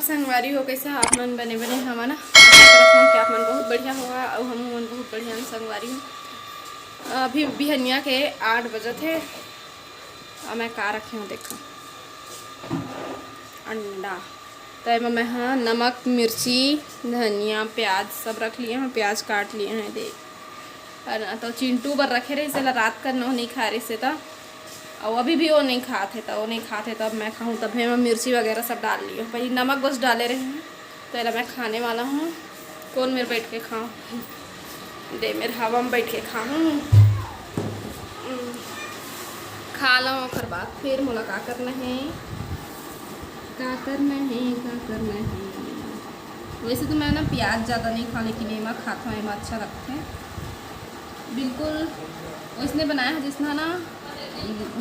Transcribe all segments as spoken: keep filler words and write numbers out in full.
संगवारी हो, कइसे आप मन? बने बने हवा ना? आशा करत हूँ कि आप मन बहुत बढ़िया होगा, अउ हम मन बहुत बढ़िया हन संगवारी हो। अभी बिहनिया के आठ बजत हे, अउ मैं का रखे हूँ, देखा, अंडा। त एमा मैं ह नमक, मिर्ची, धनिया, प्याज सब रख लिए हूँ, प्याज काट लिए हैं, देख। अउ न तो चिंटू बर रखे रहिस, एला रात कन ओ नइ खाए रहिस हे त, अउ अभी भी ओ नइ खात हे, त ओ नइ खात हे, तब मैं खाहूँ, तब एमा मिर्ची वगैरह सब डाल लियो। पहले नमक बस डाले रहे हूँ, त एला मैं खाने वाला हूँ। कोन मेर बैठ के खाऊँ? दे मेर हवा में बैठ के खाहूँ। हम्म, खा लव, ओकर बाद फिर मोला का करना हे, का करना हे, का करना हे। वैसे तो मैं ना प्याज ज़्यादा नहीं खाऊँ, लेकिन एमा खात हूँ, एमा अच्छा लगथे। बिल्कुल वैसने बनाया है, जिसना ना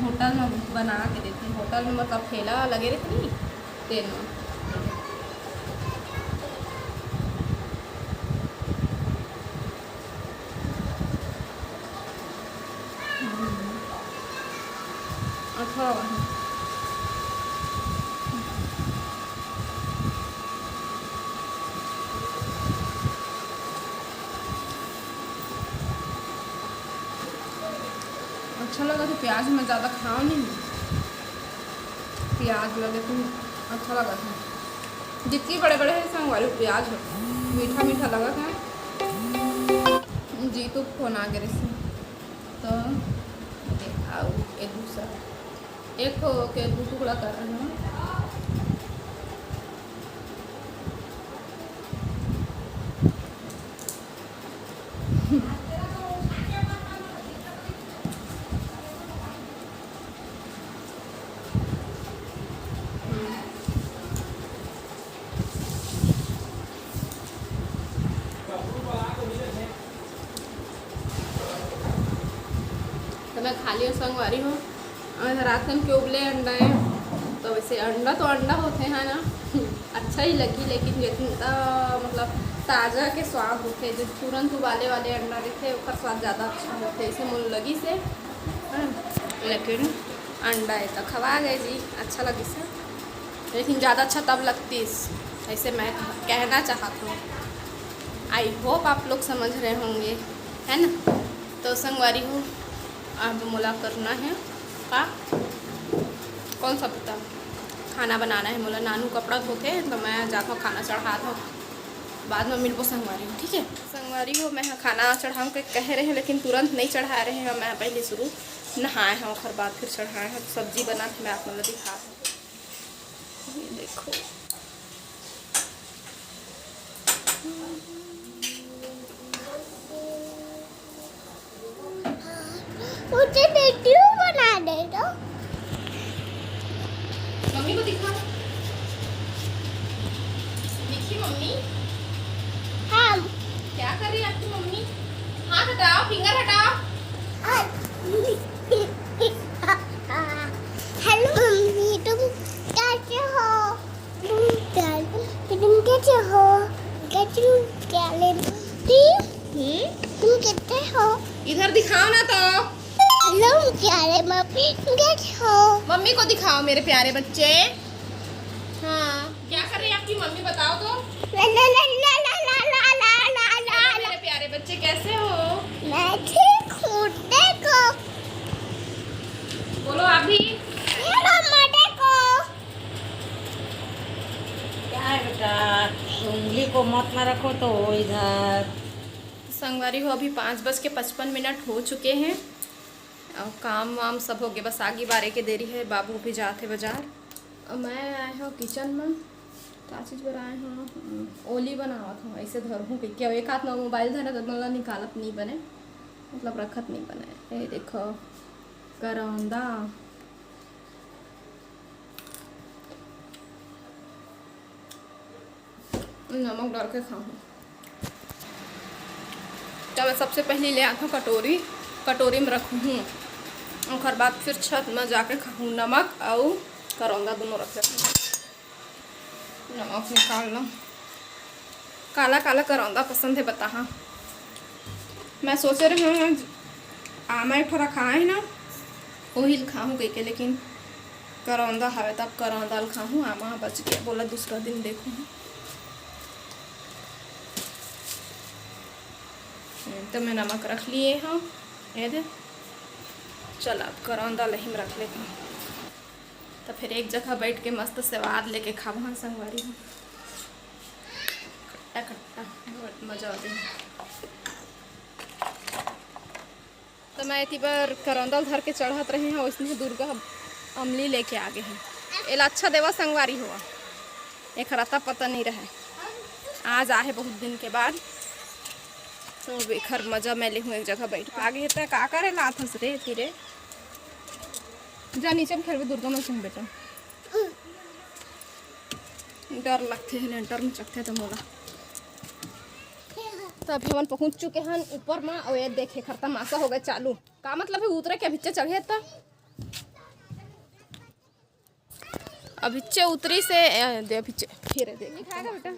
होटल में बना के देथे, होटल में मतलब ठेला लगे रहिथे नी, तेन में। अच्छा लगा है। अच्छा लगा तो प्याज मैं ज़्यादा खाओ नहीं, प्याज लगे तो अच्छा लगा था। जितनी बड़े बड़े हैं संगवारी प्याज हो, मीठा मीठा लगा था। जी तो फोन आ गए, तो देखा एक दूसरा, एक ठो के दो टुकड़ा कर रहे हैं। तो मैं खा लियो संगवारी हो। अउ रात कन के उबले अंडा है, तो वैसे अंडा तो अंडा होते हैं ना, अच्छा ही लगी, लेकिन जितना मतलब ताज़ा के स्वाद होते, जो तुरंत उबाले वाले अंडा देते, ओकर स्वाद ज़्यादा अच्छा होते, इसे मुन लगी से। हाँ, लेकिन अंडा है तो खवा गए जी, अच्छा लगी से, लेकिन ज़्यादा अच्छा तब लगतीस, ऐसे मैं कहना चाहत हूँ। आई होप आप लोग समझ रहे होंगे, है ना? तो संगवारी हो, अब मोला करना है का, कौन सा पता, खाना बनाना है मोला। नानू कपड़ा धोथे, तो मैं जात हूँ खाना चढ़ात हूँ, बाद में मिलबो संगवारी हो, ठीक है? संगवारी हो, मैं ह खाना चढ़ाऊँ के कह रहे हैं, लेकिन तुरंत नहीं चढ़ा रहे हैं। मैं पहले शुरू नहाए हैं, ओकर बाद फिर चढ़ाए हैं। सब्जी बना थे, मैं आप मन ल दिखा, ये देखो। मुझे वीडियो बना दे दो। मम्मी को दिखा। देखिए मम्मी। हाँ। क्या कर रही है आपकी मम्मी? हाथ हटाओ, फिंगर हटाओ। हेलो मम्मी, तुम कैसे हो? तुम क्या, तुम कैसे हो? कैसे हो? क्या ले? हम्म? तुम कैसे हो? इधर दिखाओ ना तो। हेलो, क्या रे मम्मी, कैसे हो? मम्मी को दिखाओ मेरे प्यारे बच्चे। हाँ, क्या कर रही है आपकी मम्मी, बताओ तो। ला, ला, ला, ला। मेरे प्यारे बच्चे, कैसे हो? मैं ठीक हूँ, देखो। बोलो आप भी। ये लो, मैं देखो। क्या है बेटा, उंगली को मत ना रखो तो इधर। संगवारी हो, अभी पाँच बज के पचपन मिनट हो चुके हैं और काम वाम सब हो गए, बस आगी बारे के देरी है। बाबू भी जाते बाजार। अब मैं आए हूँ किचन में, का चीज़ बर आए हूँ, ओली बनावत हूँ। ऐसे धरहूँ कहिके, अब एक हाथ में मोबाइल धरे तो मतलब निकालत नहीं बने, मतलब रखत नहीं बने। ये देखो करौंदा, नमक डाल के खाहूँ। तो मैं सबसे पहले ले आत हूँ कटोरी, कटोरी में रखहूँ, ओकर बाद फिर छत में जाके खाहूँ। नमक अउ करौंदा दोनों रखे हूँ। नमक निकाल लो। काला काला करौंदा पसंद है, बताहा। मैं सोचे रहे हूँ आज आमा एक ठो रखाए है ना, वही खाहूँ कह के, लेकिन करौंदा हवे, तब करौंदा ल खाहूँ, आमा बच गया, बोला दूसरा दिन देखहूँ। तो मैं नमक रख लिए हँव, ये दे। चल, अब करौंदा ल एही म रख लेथन, तो फिर एक जगह बैठ के मस्त स्वाद लेके खाबो, हाँ संगवारी हो। खट्टा खट्टा, बहुत मजा आथे। तो मैं एती बर करौंदा ल धर के चढ़त रहे हँव, ओइसने दुर्गा अमली लेके आ गे हे। एला अच्छा देवा संगवारी हो, एखर अता पता नहीं रहे, आज आहे बहुत दिन के बाद। तो एखर मजा मैं लेहूँ एक जगह बैठ के। आगे हे त का करे लाथस रे एती रे? जा नीचे म खेलबे दुर्गा माँ संग बेटा। डर लगथे, लेंटर म चघथे त मोला। त अभी हमन पहुँच चुके हन ऊपर म, अउ ये देखे एखर तमाशा हो गे चालू। का मतलब हे उतरे के, अभिच्चे चढ़े त? अभिच्चे उतरी से, ए, दे अभिच्चे, फिर दे। नहीं खाएगा बेटा?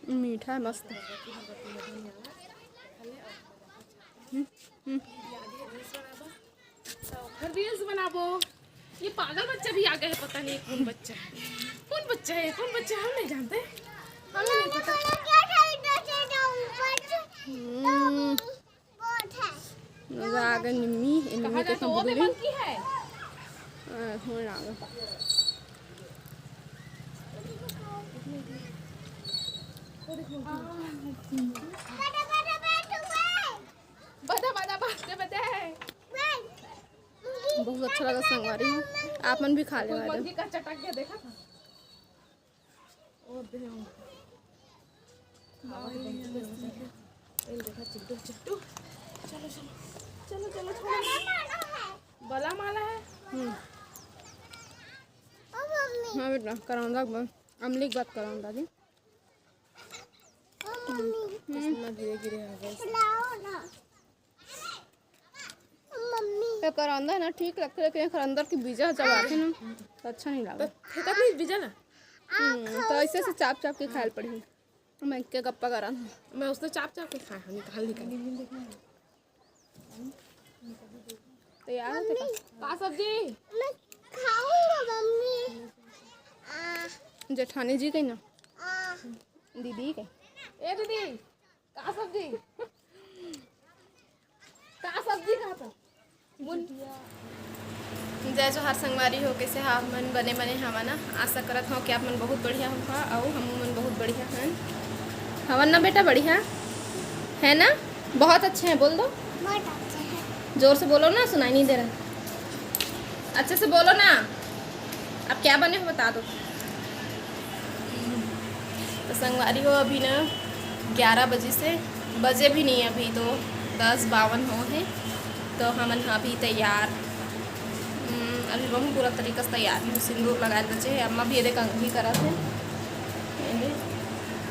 मीठा है, मस्त। हम्म, हम्म। फिर reels बनाबो। ये पागल बच्चा भी आ गया है, पता नहीं कौन बच्चा है, कौन बच्चा है, कौन बच्चा है, हम नहीं जानते, हमें नहीं पता। हम्म। मजा आ गया निम्मी, ए निम्मी कहाँ के जाता? वो बुगली। मन की है। हाँ, हो ना। बता, बता, बता, बता। बहुत अच्छा लगा संगवारी हो, आप मन भी खा ले। कोई वाले। मंकी का चटक गया, देखा था? ओ दे, ओ। आवा है, देखो, देखो, देखो। ए, देखा, चिट्टू, चिट्टू। चलो, चलो। चलो, चलो, छोड़ो। बला माला है। हम्म। हाँ बेटा, करौंदा के बात, अमली के बात करौंदा जी। हम्म। चश्मा गिरे, गिरे आ गए। तो करौंदा ना ठीक लगथे, लेकिन एकर अंदर के बीजा ह जब आथे ना, तो अच्छा नहीं तो लागत। फेंकत नहीं बीजा ना। हम्म, तो ऐसे से चाप चाप के खायल पड़ही। मैं के गप्पा करत हूँ। मैं उसने चाप चाप के खाया, निकाल निकाल। तैयार होते का? का सब्जी? मैं खाऊंगा मम्मी। आ, जेठानी जी के ना। आ, दीदी के। ए दीदी, का सब्जी? का सब्जी खात हस? जय जोहार संगवारी हो, कैसे हा आप मन? बने बने हवा ना? आशा करत हूँ कि आप मन बहुत बढ़िया होहा, अउ हम मन बहुत बढ़िया हन। हवन ना बेटा, बढ़िया है ना? बहुत अच्छे हैं, बोल दो। बहुत अच्छे हैं। जोर से बोलो ना, सुनाई नहीं दे रहा। अच्छे से बोलो ना। अब क्या बने हो बता दो। तो संगवारी हो, अभी ना ग्यारह बजे से, बजे भी नहीं, अभी तो दस बावन हो है। तो हमन ह अभी तैयार, हम्म, अभी बहुत पूरा तरीका से तैयार नहीं, सिंदूर लगाए बचे है। अम्मा भी ये देख अंगठी करत है। ये दे,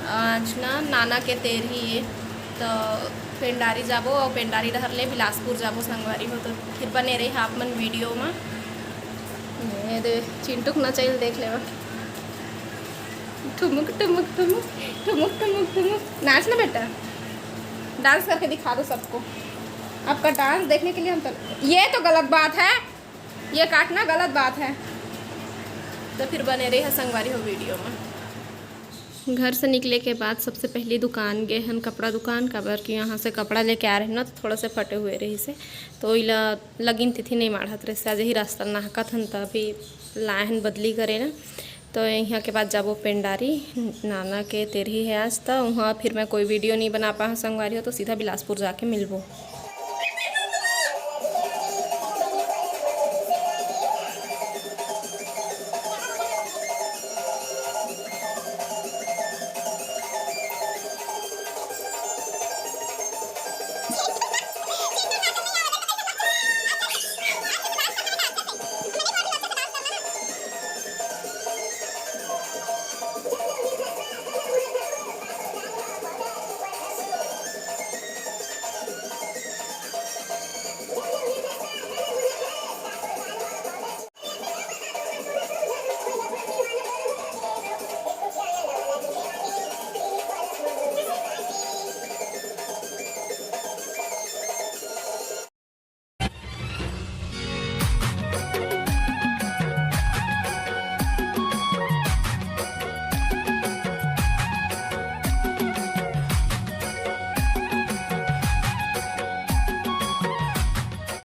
आज ना नाना के तेरही है, तो पेंडारी जाबो और पेंडारी डहर ले बिलासपुर जाबो संगवारी हो। तो फिर बने रही आप मन वीडियो में। ये दे चिंटुक नचैल देख लेवा। ठुमुक, ठुमुक, ठुमुक, ठुमुक, ठुमुक, ठुमुक। नाच ना बेटा, डांस करके दिखा दो सबको। आपका डांस देखने के लिए हम तो, ये तो गलत बात है, ये काटना गलत बात है। तो फिर बने रही है संगवारी हो वीडियो में। घर से निकले के बाद सबसे पहली दुकान गे हन, कपड़ा दुकान, काबर कि यहाँ से कपड़ा लेके आ रहे ना, तो थोड़ा से फटे हुए रही से, तो इला लगिन तिथि नहीं माढ़त रहे से, आज ही रास्ता नाहकत हन, तभी लाए हन बदली करे ना। तो यहाँ के बाद जाबो पेंडारी, नाना के तेरही है आज, तो वहाँ फिर मैं कोई वीडियो नहीं बना पाऊँ संगवारी हो, तो सीधा बिलासपुर जाके मिलबो।